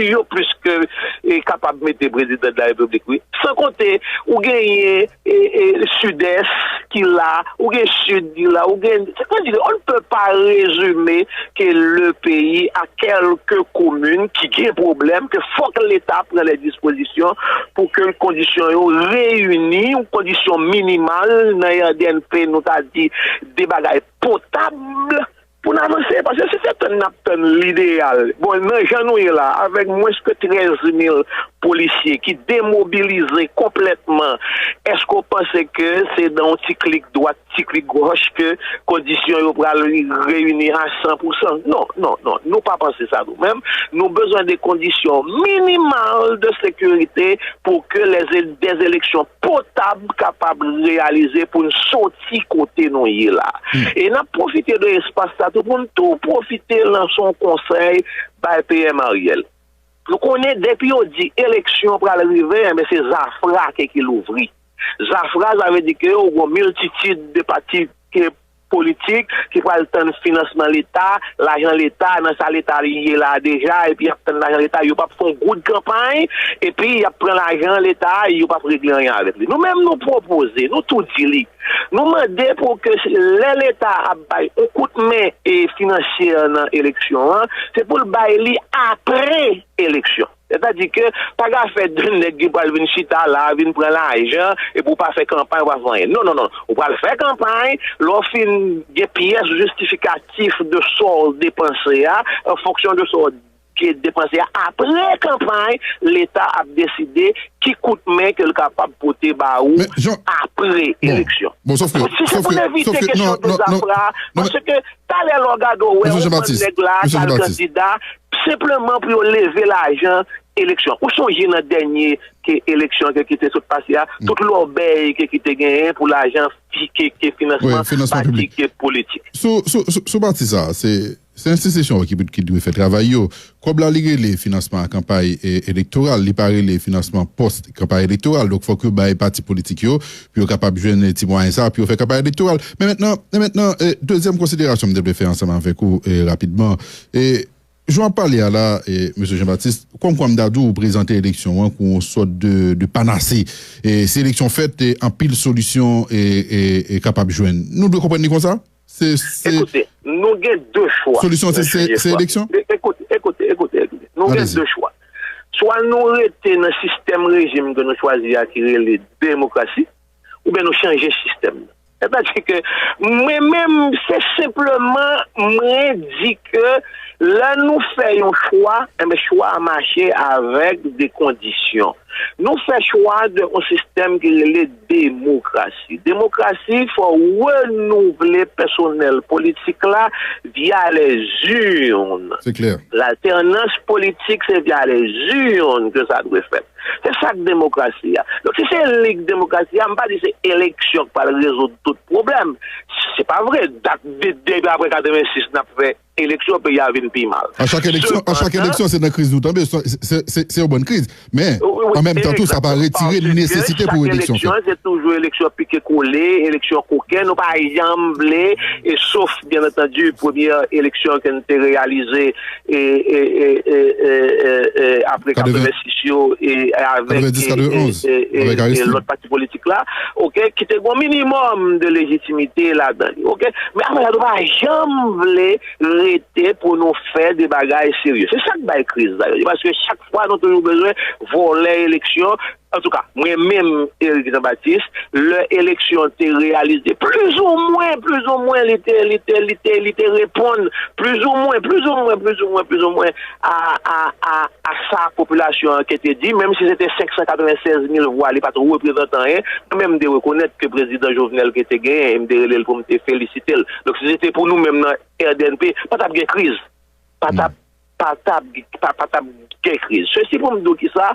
yo plis ke, e, kapab mete prezidan de la repiblik, wi. San konte, ou genyen e, e, Sidès ki la, ou gen Sid ki la, ou gen, sètadi, on ne peut pas résumer que le pays a quelques communes ki gen pwoblèm, ke fòk Leta pran les dispositions pou ke kondisyon yo reyini, yon kondisyon minimal nan R D N P, nou ta di, de bagay potab, pou n avanse. Paske si se tann n ap tann lideyal, bon, nan jan nou ye la, avèk mwens ke trèz mil polisye ki demobilize konplètman, èske w panse ke se nan yon ti klik dwat, ti klik gòch ke kondisyon yo pral reyini a san pou san? Non, non, non. Nou pa panse sa nou menm. Nou bezwen de kondisyon minimal de sekirite pou ke lè, dè eleksyon potab kapab reyalize pou n soti kote nou ye la. E n ap pwofite de espas sa tou pou n tou pwofite lanse yon konsèy bay P M Ariel. Nou konnen depi yo di eleksyon pral rive, enben se zafra ke ki louvri. Zafra, sa vle di ke ou gon miltitid de pati ke politik ki pral tann finansman Leta, lajan Leta, nan sa Leta li ye la deja, epi y ap tann lajan Leta, yo p ap fè yon goud kanpay, epi y ap pran lajan Leta, yo p ap regle anyen avèk li. Nou menm, nou pwopoze, nou tou di li, nou mande pou ke lè Leta ap bay yon kout men e finansyè nan eleksyon an, se pou l bay li apre eleksyon. Sètadi ke pa gen afè de nèg ki pral vin chita la, vin pran lajan, epi w pa fè kanpay, w pa fè anyen. Non, non, non. Ou pral fè kanpay, lè w fin gen pyès jistifikatif de sa w depanse a, an fonksyon de sa w depanse a, apre kanpay, Leta ap deside ki kout men ke l kapab pote ba ou apre eleksyon. Bon, bon, sòf ke, sòf ke, sòf ke, non, non, non, non, men paske talè lè w gade w wè yon bann nèg la k al kandida, senpleman pou yo leve lajan eleksyon. Ou sonje nan dènye ke eleksyon ke ki te sot pase a, tout lòbèy ke ki te genyen pou lajan fi- ke, ke finansman pati ke politik. Sou, sou, sou, sou pati sa, se, se enstitisyon yo ki, ki dwe fè travay yo. Kòb la li rele finansman a kanpay e, elektoral, li pa rele finansman pòs kanpay elektoral. Donk fòk yo bay pati politik yo pou yo kapab jwenn ti mwayen sa pou yo fè kanpay elektoral. Men mentnan, men mentnan, e, dezyèm konsiderasyon m te vle fè ansanm avèk ou, e, rapidman. E, Jan w ap pale a la, e, mesye Jean Baptiste, kòm kwa m ta di w, ou prezante eleksyon an kou yon sòt de, de panase. E, si eleksyon fèt, e, anpil solisyon e, e, e kapab jwenn. Nou dwe konprann li konsa? Se, se Ekoute, nou gen de chwa. Solisyon se, se, se eleksyon? E, ekoute, ekoute, ekoute, ekoute. Nou gen de chwa. Swa nou rete nan sistèm rejim ke nou chwazi a ki rele demokrasi, oubyen nou chanje sistèm nan. Sètadi ke mwen menm, se senpleman mwen di ke lè nou fè yon chwa, enben chwa a mache avèk de kondisyon. Nou fè chwa de yon sistèm ki rele demokrasi. Demokrasi, fò w renouvle pèsonèl politik la via les urnes. Se klè. Laltènans politik, se via les urnes ke sa dwe fèt. Se sa k demokrasi a. Donk, si se li k demokrasi a, m pa di se eleksyon k pral rezoud tout pwoblèm. Se pa vre. Dat de, depi apre katrevensis, n ap fè eleksyon, peyi a vin pi mal. A chak eleksyon, a chak eleksyon, se nan kriz nou tonbe. Se, se, se, se yon bòn kriz. Men, an menm tan tou, sa pa retire nesesite pou eleksyon fèt. Chak eleksyon, se toujou eleksyon pike kole, eleksyon koken. Nou pa janm vle, e sof, byen antandi, premyè eleksyon ke n te reyalize e, e, e, e, e, e, e, apre katrevensis yo, e avèk, e, e, e, e, lòt pati politik la, oke, ki te gen yon minimòm de lejitimite ladan li, oke? Men apre sa, nou pa janm vle rete pou nou fè de bagay serye. Se sa k bay kriz la, paske chak fwa nou toujou bezwen vòlè eleksyon. Antouka, mwen menm, Eric Jean Baptiste, lè eleksyon te reyalize, plizoumwen, plizoumwen, li te, li te, li te, li te reponn, plizoumwen, plizoumwen, plizoumwen, plizoumwen, a, a, a, a sa popilasyon an ke te di, menm si se te senk san katrevennsèz mil vwa, li pa t reprezante anyen, mwen menm, m te rekonèt ke prezidan Jovenel ke te genyen, e m te rele l pou m te felisite l. Donk, si se te pou nou menm nan R D N P, pa t ap gen kriz. Pa t ap pa t ap, pa, pa t ap gen kriz. Sesi pou m di w kisa,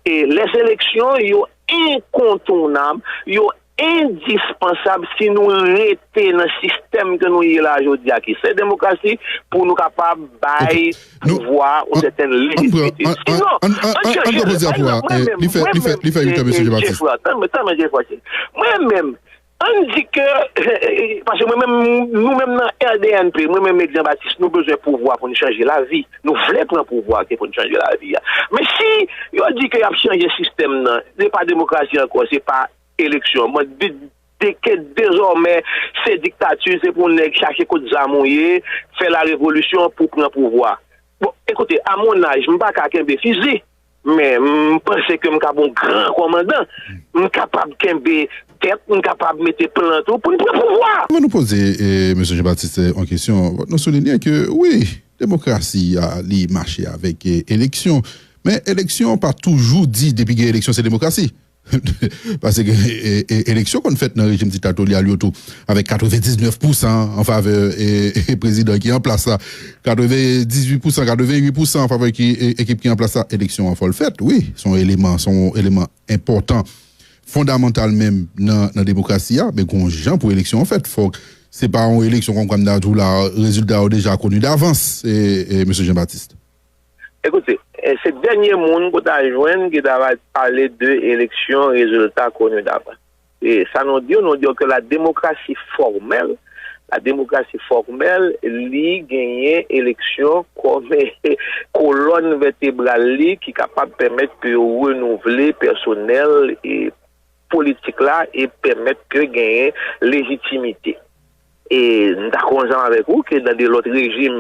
e, lèzeleksyon, yo enkontounab, yo endispansab si nou rete nan sistèm ke nou ye la jodi a, ki se demokrasi, pou nou kapab bay pouvwa yon sètèn lejitimite. Sinon, ann chèche, pa egzanp, mwen menm, mwen menm, Jeffrey, tann mwen, tann mwen, Jeffrey, mwen menm, Ann di ke, paske mwen menm, nou menm nan R D N P, mwen menm Jean Baptiste, nou bezwen pouvwa pou n chanje lavi. Nou vle pran pouvwa ke pou n chanje lavi a. Men si yo di ke y ap chanje sistèm nan, se pa demokrasi ankò, se pa eleksyon. Mwen di, de ke dezòmè, se diktati, se pou nèg chache kot zam ou ye, fè la revolisyon pou pran pouvwa. Bon, ekoute, à mon âge, m pa ka kenbe fizi. Men m panse ke m ka bon gran kòmandan. M kapab kenbe tèt, m kapab mete plan tou pou n pran pouvwa. Anvan nou poze e, mesye Jean Baptiste yon kesyon, fòk nou soulinye ke wi, demokrasi a, li mache avèk e, eleksyon. Men eleksyon pa toujou di depi gen eleksyon se demokrasi. Paske e, e, eleksyon konn fèt nan rejim diktatorial yo tou, avèk katrevendiznèf pousan an favè e, e, prezidan ki an plas la, katrevendizuit pousan, katrevenwit pousan an favè ki, e, ekip ki an plas la. Eleksyon an fò l fèt, wi, se yon eleman, se yon eleman enpòtan, fondamantal menm nan, nan demokrasi a, men gon jan pou eleksyon an fèt. Fòk se pa yon eleksyon konn kwa m ta di w la, rezilta yo deja koni davans, e, e, mesye Jean Baptiste. Ekoute, e, se dènye moun ke w ta jwenn ki ta va pale de eleksyon, rezilta koni davans. E sa nou di w, nou di w ke la demokrasi fòmèl, la demokrasi fòmèl, li genyen eleksyon kòm kolòn vètebral li ki kapab pèmèt ke yo renouvle pèsonèl e politik la e pèmèt ke genyen lejitimite. E m dakò ansanm avèk ou ke nan de lòt rejim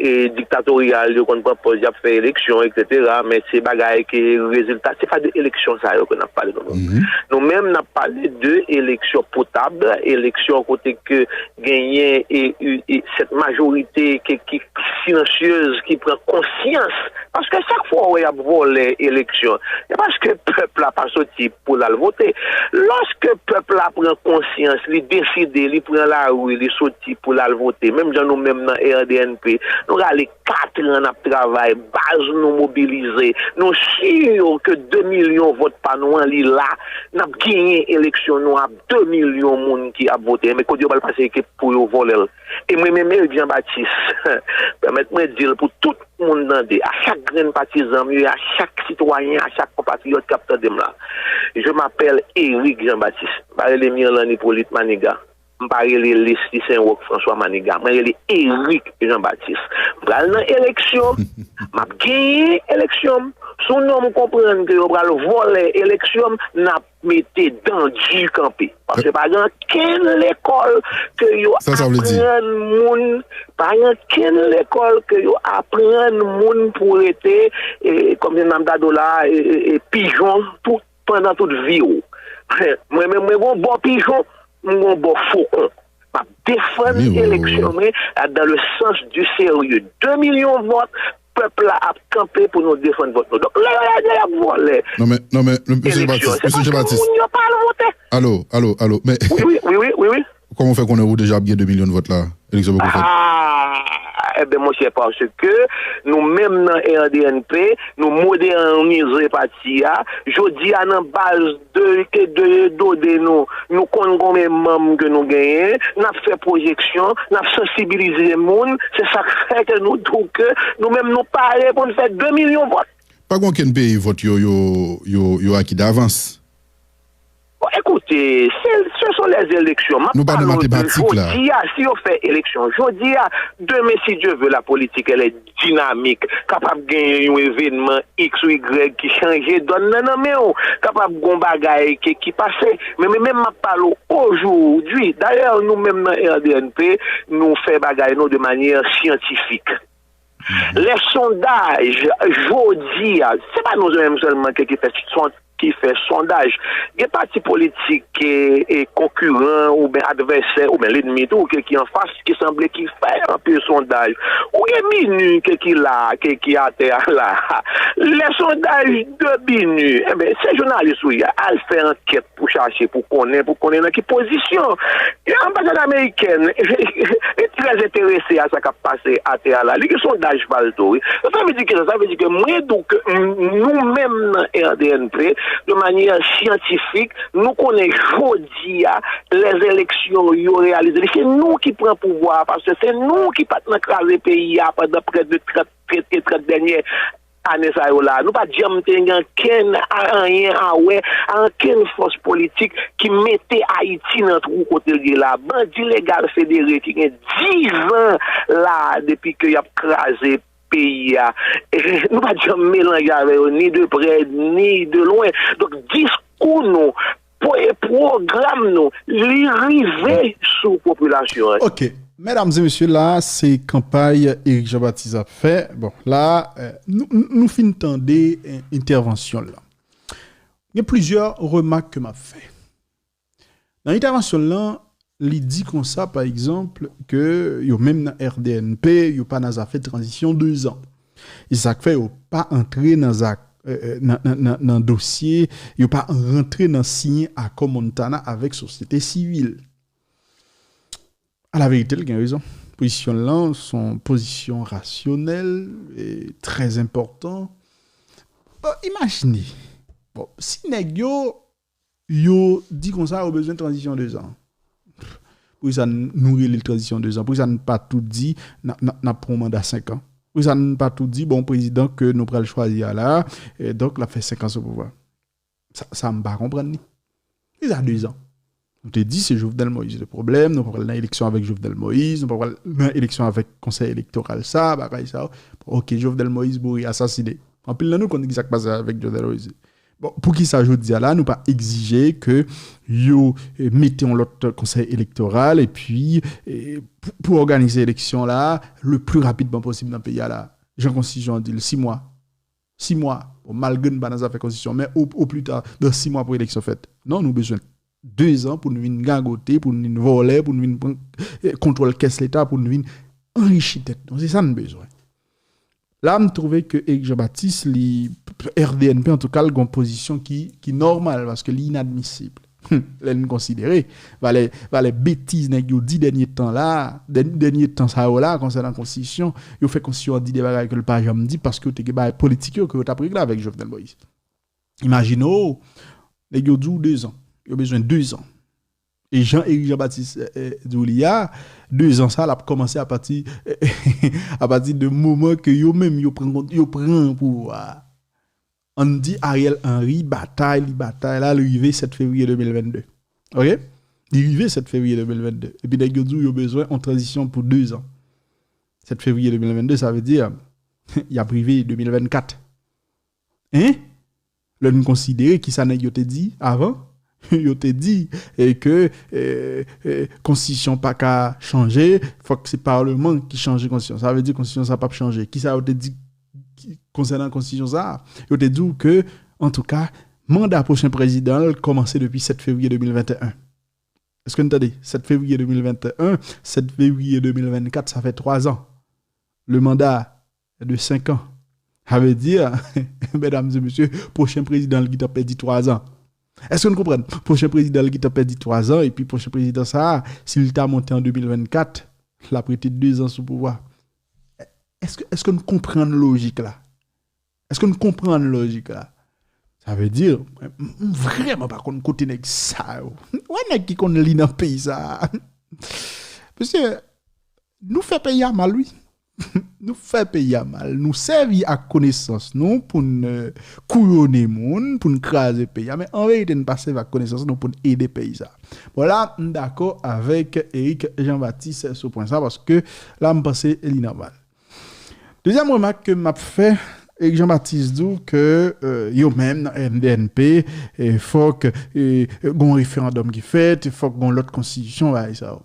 e diktatoryal, yo konn pran pòz, y ap fè eleksyon, etsetera, men se bagay ke rezilta, se pa de eleksyon sa yo ke n ap pale nou menm. Nou menm, n ap pale de eleksyon potab, eleksyon kote ke genyen e, e, e sèt majorite ke, ki silansyez, ki pran konsyans. Paske chak fwa w wè y ap vòlè eleksyon, se paske pèp la pa soti pou l al vote. Lòske pèp la pran konsyans, li deside, li pran lari, li soti pou l al vote, menm jan nou menm nan R D N P, nou rale kat an n ap travay, baz nou mobilize, nou si ke de milyon vòt pa nou an, li la, n ap genyen eleksyon nou a de milyon moun ki ap vote, men kote yo pral pase, se pou yo vòlè l. E mwen menm, Eric Jean Baptiste, pèmèt mwen di l pou tout moun tande, a chak grenn patizan m ye, a chak sitwayen, a chak konpatriyòt k ap tande m la. Je m'appelle Eric Jean Baptiste. M pa rele Mirlande Hyppolite Maniga. M pa rele Leslie Saint Roch François Maniga. Mwen rele Eric Jean Baptiste. M pral nan eleksyon. M ap genyen eleksyon m. Si w non m konprann ke yo pral vòlè eleksyon m, n ap mete dan di kanpe. Paske pa gen ankenn lekòl ke yo aprann moun, pa gen ankenn lekòl ke yo aprann moun pou rete, e, kòm se nan m ta di w la, e, e, e, pijon tout, pandan tout vi w. Mwen menm, mwen gon bò pijon, m gon bò fokon. M ap defann eleksyon mwen dans le sens du sérieux. De milyon vòt, pèp la ap kanpe pou nou defann vòt nou. Donk, lè yo lage y ap vòlè eleksyon, se paske moun yo pa al vote. Alo, alo, alo, men... Wi, wi, wi, wi, wi, wi. Kòman w fè konnen ou deja ap gen de milyon vòt la? Eleksyon poko fèt. Ah, eben, monchè, paske nou menm nan R D N P, nou modènize pati a. Jodi a, nan baz de, ke de, done nou, nou konn konbyen manm ke nou genyen, n ap fè pwojeksyon, n ap sansibilize moun, se sa k fè ke nou di w ke nou menm nou pare pou n fè de milyon vòt. Pa gen okenn peyi vòt yo, yo, yo, yo aki davans. Bon, ekoute, se, ce sont les élections. M ap pale w de jodi a, si yo fè eleksyon jodi a, demen, si Dieu veut, la politique, elle est dynamique. Kapab gen yon evènman X ou Y ki chanje dòn nan nan men w. Kapab gon bagay ke, ki pase. Men, men, men m ap pale w aujourd'hui. Dayè, nou menm nan R D N P, nou fè bagay nou de manyè syantifik. Les sondages, jodi a, se pa nou menm sèlman ke ki fè son-, ki fè sondaj. Gen pati politik ke, e, konkiran oubyen advèsè oubyen lènmi tou ke ki anfas ki sanble ki fè anpil sondaj. Ou gen Minuit ke ki la, ke ki atè a la. Les sondages de Minuit, enben, se jounalis ou ye, al fè ankèt pou chache, pou konnen, pou konnen nan ki pozisyon. E anbasad amerikèn, li trè enterese a sa k ap pase atè a la. Li gen sondaj pa l tou, wi. Sa vle di ki sa? Sa vle di ke mwen di w ke nou menm nan R D N P, de manyè syantifik, nou konnen jodi a, lè eleksyon yo reyalize li, se nou ki pran pouvwa a, paske se nou ki pa t nan kraze peyi a pandan prè de trant, trant, trant dènyè ane sa yo la, nou pa t janm te gen ankenn a-, anyen a wè a ankenn fòs politik ki mete Ayiti nan twou kote l ye la. Bandi legal federe ki gen dizan la depi ke y ap kraze peyi a. Nou pa t janm melanje avè yo, ni de prè, ni de lwen. Donk, diskou nou, po-, e pwogram nou, li rive sou popilasyon an. Ok. Medam e mesye, la se kanpay Eric Jean Baptiste ap fè. Bon, la, euh, nou, nou fin tande, euh, entèvansyon la. Gen plizyè remak ke m ap fè. Nan entèvansyon lan, li di konsa, pa egzanp, ke yo menm nan R D N P, yo pa nan zafè tranzisyon de zan. E sa k fè yo pa antre nan zak, euh, euh, nan, nan, nan, nan dosye, yo pa rantre nan siyen akò Montana avèk sosyete sivil. A la verite, l gen rezon. Pozisyon l lan, se yon pozisyon rasyonèl e trè enpòtan. Bon, imajine, bon, si nèg yo, yo di konsa, yo bezwen tranzisyon de zan. Poukisa n-, nou rele l tranzisyon de zan? Poukisa n pa tou di, n a, n a, n ap pran yon manda senk an? Poukisa n pa tou di, bon, prezidan ke nou pral chwazi a la, e donk, l ap fè senk an sou pouvwa? Sa, sa m pa konprann li. Li sa de zan. Nou te di se Jovenel Moïse le pwoblèm, nou pa pral nan eleksyon avèk Jovenel Moïse, nou pa pral nan eleksyon avèk konsèy elektoral sa, bagay sa. Bon, ok, Jovenel Moïse mouri, asasine. Anpil nan nou konn ki sa k pase avèk Jovenel Moïse. Bon, poukisa jodi a la, nou pa egzije ke yo, eh, mete yon lòt konsèy elektoral, epi, eh, pou, pou òganize eleksyon la, le pli rapidman posib nan peyi a la? Jan konstitisyon an di l, sis mwa. Sis mwa. Bon, malgre n pa nan zafè konstitisyon, men o, o pli ta, dan sis mwa pou eleksyon fèt. Non, nou bezwen de zan pou n vin gagote, pou n vin vòlè, pou n vin pran, eh, kontwòl kès Leta, pou n vin anrichi tèt nou. Se sa n bezwen. La, m twouve ke Eric Jean Baptiste, li, R D N P, antouka, l gen yon pozisyon ki, ki nòmal, paske li inadmisib. Lè n konsidere valè, valè betiz nèg yo di dènye tan la, dè-, dènye tan sa yo la, konsènan konstitisyon, yo fè konstitisyon an di de bagay ke l pa janm di, paske yo te gen bagay politik yo ke yo t ap regle avèk Jovenel Moïse. Imajine w, nèg yo di w de zan. Yo bezwen de zan. E jan Eric Jean Baptiste, eh, eh, di w li a, de zan sa, l ap kòmanse apati, apati de moman ke yo menm yo pran kont, yo pran pouvwa a. Ann di Ariel Henry batay, li batay la, li rive sèt fevriye de mil vennde. Ok? Li rive sèt fevriye de mil vennde. Epi nèg yo di w yo bezwen yon tranzisyon pou de zan. Sèt fevriye de mil vennde, sa vle di, y ap rive de mil vennkat. Hein? Lè n konsidere ki sa nèg yo te di avan, yo te di, eh, ke, eh, eh, konstitisyon pa ka chanje, fòk se palman ki chanje konstitisyon. Sa vle di konstitisyon sa p ap chanje. Ki sa yo te di ki, konsènan konstitisyon sa? Yo te di w ke, antouka, manda pwochen prezidan l kòmanse depi sèt fevriye de mil venteyen. Èske n tande? Sèt fevriye de mil venteyen, sèt fevriye de mil vennkat, sa fè twa zan. Le mandat de senk an. Sa vle di, medam e mesye, pwochen prezidan l gentan pèdi twa zan. Èske nou konprann? Pwochen prezidan l gentan pèdi twa zan, epi pwochen prezidan sa a, si l ta monte an de mil vennkat, l ap rete de zan sou pouvwa. Èske, èske nou konprann lojik la? Èske nou konprann lojik la? Sa vle di, mwen, m, m vrèman pa konn kote nèg sa yo. Wè nèg ki konn li nan peyi sa a. Mesye, nou fè peyi a mal, wi. Nou fè peyi a mal. Nou sèvi ak konesans nou pou n, eh, kouyonnen moun, pou n kraze peyi a. Men an verite, n pa sèvi ak konesans nou pou n ede peyi sa. Bon, la, m dakò avèk Eric Jean Baptiste sou pwen sa, paske la, m panse li nòmal. Dezyèm remak ke m ap fè, Eric Jean Baptiste di w ke, eh, yo menm nan R D N P, eh, fòk, eh, gon referandòm ki fèt, fòk gon lòt konstitisyon, bagay sa yo.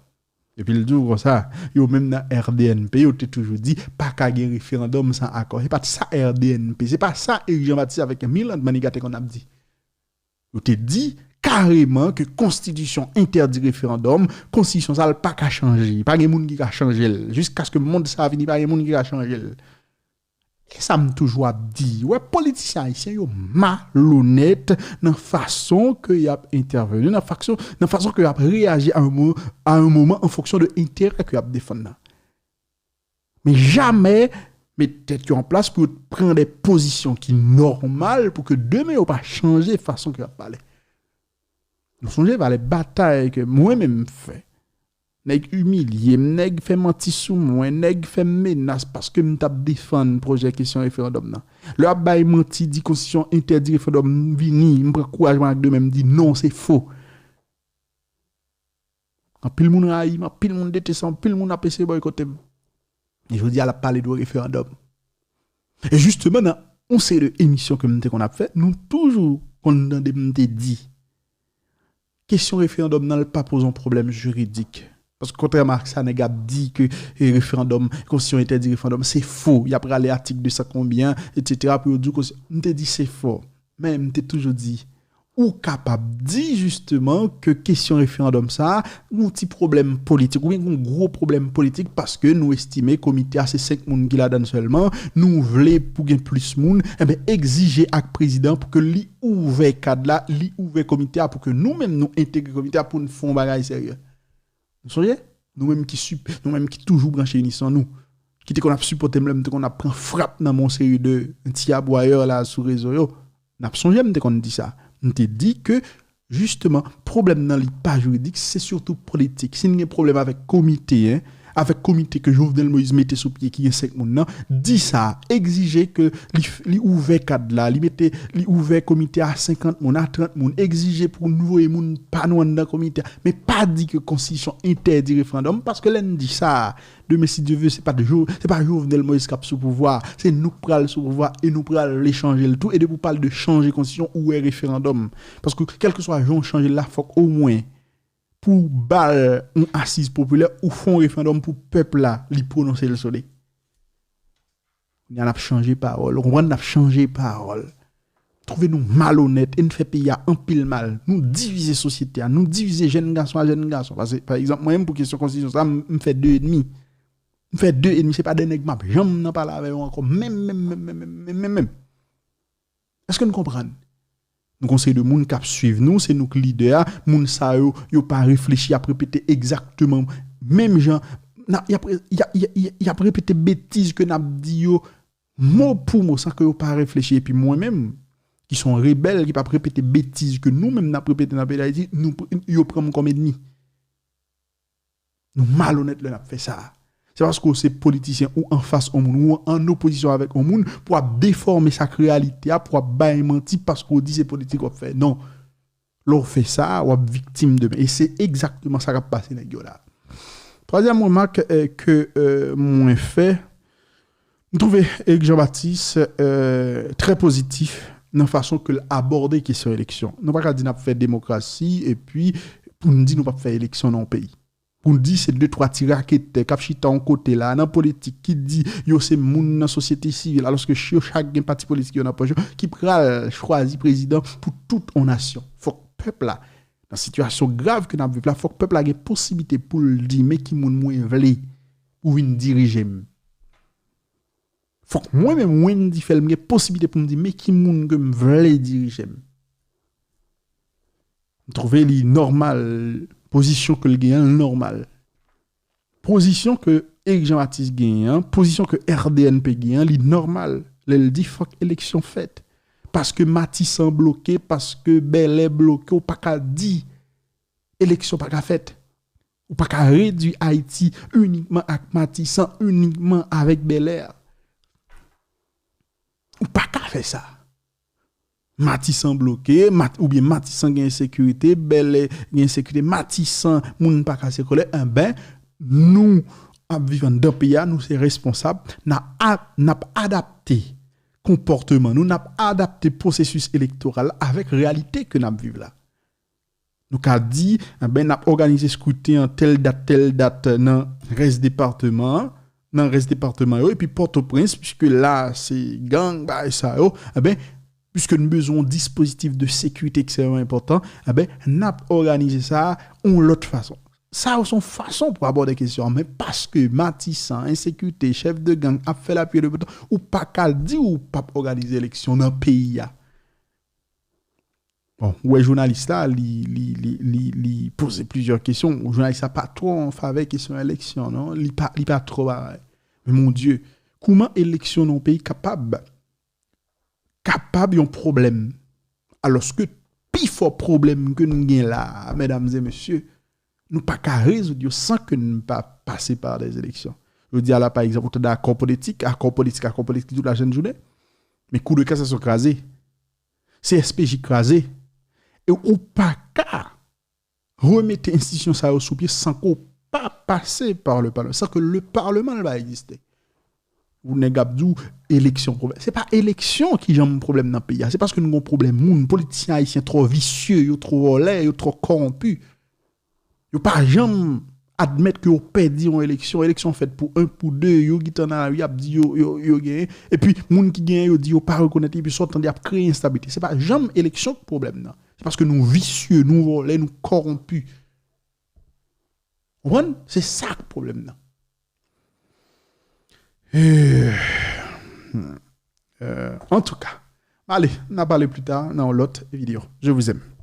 Epi l di w konsa, yo menm nan R D N P, yo te toujou di, pa ka gen referandòm san akò. Se pa t sa R D N P, se pa sa Eric Jean Baptiste avèk Mirlande Manigat te konn ap di. Yo te di kareman ke konstitisyon entèdi referandòm, konstitisyon sa l pa ka chanje. Pa gen moun ki ka chanje l. Jiskaske mond sa a fini, pa gen moun ki ka chanje l. E sa m toujou ap di, wè, politisyen ayisyen yo malonèt nan fason ke y ap entèveni, nan fason, nan fason ke y ap reyaji a yon mo-, a yon moman an fonksyon de enterè ke y ap defann nan. Men jamè met tèt yo an plas pou yo pran de pozisyon ki nòmal pou ke demen yo pa chanje fason ke y ap pale. Nou sonje valè batay ke mwen menm m fè. Nèg imilye m, nèg fè manti sou mwen, nèg fè m menas paske m t ap defann pwojè kesyon referandòm nan. Lè y ap bay manti, di konstitisyon entèdi referandòm, m vini, m pran kouraj mwen ak de men, m di non, se fo. Anpil moun rayi m, anpil moun deteste m, anpil moun ap eseye bòykote m. E jodi a, l ap pale de referandòm. E jisteman, nan yon seri de emisyon ke m te konn ap fè, nou toujou konn tande m te di, kesyon referandòm nan, l pa poze yon pwoblèm jiridik. Paske kontrèman ak sa nèg ap di ke eh, referandòm, konstitisyon entèdi referandòm, se fo. Y ap rale atik de san konbyen, etsetera pou yo di w konsti-, m te di se fo. Men m te toujou di, ou kapab di jisteman ke kesyon referandòm sa a, yon ti pwoblèm politik, oubyen yon gwo pwoblèm politik, paske nou estime komite a se senk moun ki ladan l sèlman, nou vle pou gen plis moun, enben egzije ak prezidan pou ke li ouvè kad la, li ouvè komite a, pou ke nou menm nou entegre komite a pou n fè yon bagay serye. Nou sonje? Nou menm ki sip-, nou menm ki toujou branche Unison nou, ki te konn ap sipòte m lè m te konn ap pran frap nan men yon seri de ti abwayè la sou rezo yo. N ap sonje m te konn di sa. M te di ke, jisteman, pwoblèm nan li pa jiridik, se sitou politik. Si n gen pwoblèm avèk komite, en, avèk komite ke Jovenel Moïse mete sou pye ki gen senk moun nan, di sa, egzije ke li, f- li ouvè kad la, li mete, li ouvè komite a senkant moun, a trant moun, egzije pou nou voye moun pa nou anndan komite a. Men pa di ke konstitisyon entèdi referandòm, paske lè n di sa, demen si Dye ve, se pa, de Jo- se pa Jovenel Moïse k ap sou pouvwa a, se nou k pral sou pouvwa a e nou pral vle chanje l tou. E depi w pale de chanje konstitisyon, ou wè referandòm. Paske kèlkeswa jan w chanje l la, fòk omwen pou w ba l yon asiz popilè, ou fè yon referandòm pou pèp la, li pwononse l sou li. Kounye a n ap chanje pawòl. Ou konprann? N ap chanje pawòl. Twouve nou malonèt e n fè peyi a anpil mal. Nou divize sosyete a, nou divize jèn gason a jèn gason. Paske, pa egzanp, mwen menm pou kesyon konstitisyon sa, m m fè de enmi. M fè de enmi, se pa de nèg m ap janm nan pale avè yo ankò. Menm, menm, menm, menm, menm, menm, menm, menm. Èske n konprann? Nou gen yon seri de moun k ap swiv nou, se nou k lidè a. Moun sa yo, yo pa reflechi, y ap repete egzakteman menm jan. N ap, y ap, y a- y a- y a- y ap repete betiz ke n ap di yo, mo pou mo, san ke yo pa reflechi. Epi mwen menm, ki se yon rebèl, ki p ap repete betiz ke nou menm n ap repete nan peyi Dayiti, nou, yo pran m kòm enmi. Nou malonèt lè n ap fè sa. Se paske w se politisyen ou anfas yon moun, ou an opozisyon avèk yon moun, pou w ap defòme sa k reyalite a, pou w ap bay manti paske w di se politik w ap fè. Non. Lè w fè sa, w ap viktim demen. E se egzakteman sa k ap pase nèg yo la. Twazyèm remak eh, ke eh, mwen fè, m twouve Eric Jean Baptiste eh, trè pozitif nan fason ke l abòde kesyon eleksyon. Nou pa ka di n ap fè demokrasi epi pou n di nou p ap fè eleksyon nan yon peyi. Pou n di se de twa ti raketè k ap chita yon kote la nan politik ki di yo se moun nan sosyete sivil, alòske ch- yo chak gen pati politik yo nan pòch yo, ki pral chwazi prezidan pou tout yon nasyon. Fòk pèp la, nan sitiyasyon grav ke n ap viv la, fòk pèp la gen posiblite pou l di men ki moun mwen vle pou vin dirije m. Fòk mwen menm Wendy Phèl m gen posiblite pou m di men ki moun ke m vle dirije m. M twouve li nòmal, pozisyon ke l genyen an nòmal. Pozisyon ke Eric Jean Baptiste genyen an, pozisyon ke R D N P genyen an, li nòmal. Lè l di fòk eleksyon fèt. Paske Matisan bloke, paske Bèlè bloke, ou pa ka di eleksyon pa ka fèt. Ou pa ka redui Ayiti inikman ak Matisan, inikman avèk Bèlè. Ou pa ka fè sa. Matisan bloke, Mat, oubyen Matisan gen ensekirite, Bèlè gen ensekirite, Matisan moun pa ka sikile, enben, nou ap viv anndan peyi a, nou se responsab, n a, n ap adapte konpòtman nou, n ap adapte pwosesis elektoral la avèk reyalite ke n ap viv la. Nou ka di, enben, n ap òganize skriten an tèl dat, tèl dat nan rès depatman an, nan rès depatman yo, epi Pòtoprens, piske la se gang, bagay sa yo, enben, piske nou bezwen yon dispozitif de sekirite ekstrèmman enpòtan, enben, n ap òganize sa yon lòt fason. Sa yo se yon fason pou abòde kesyon an, men paske Matisan, ensekirite, chèf de gang ap fè lapli e le beton, ou pa ka di ou p ap òganize eleksyon nan peyi a. Bon, ou wè jounalis la, li, li, li, li, li poze plizyè kesyon. Jounalis la pa twò an favè kesyon eleksyon, non? Li pa, li pa twò bagay. Men mon Dye, kouman eleksyon nan yon peyi kapab, kapab yon pwoblèm? Alòske pi fò pwoblèm ke n gen la, medam e mesye, nou pa ka rezoud yo san ke n pa pase pa dè eleksyon. Jodi a la, pa egzanp, ou tande akò politik, akò politik, akò politik tout lajounen. Men kou de kasasyon kraze. C S P J kraze. E ou pa ka remete enstitisyon sa yo sou pye san ke w pa pase pa le palman, san ke le palman pa egziste. Ou nèg ap di w eleksyon pwoblèm. Se pa eleksyon ki janm pwoblèm nan peyi a. Se paske nou gen pwoblèm moun. Politisyen ayisyen twò visye, yo twò vòlè, yo twò kòwonpi. Yo pa janm admèt ke yo pèdi yon eleksyon. Eleksyon fèt pou en, pou de, yo gentan nan lari ap di yo, yo, yo genyen. Epi moun ki genyen yo di yo pa rekonèt, epi sa w tande ap kreye enstabilite. Se pa janm eleksyon ki pwoblèm nan. Se paske nou visye, nou vòlè, nou kòwonpi. Ou konprann? Se sa k pwoblèm nan. Eh, hmm. Euh, en tout cas, allez, n a pale pli ta nan yon lòt videyo. Je vous aime.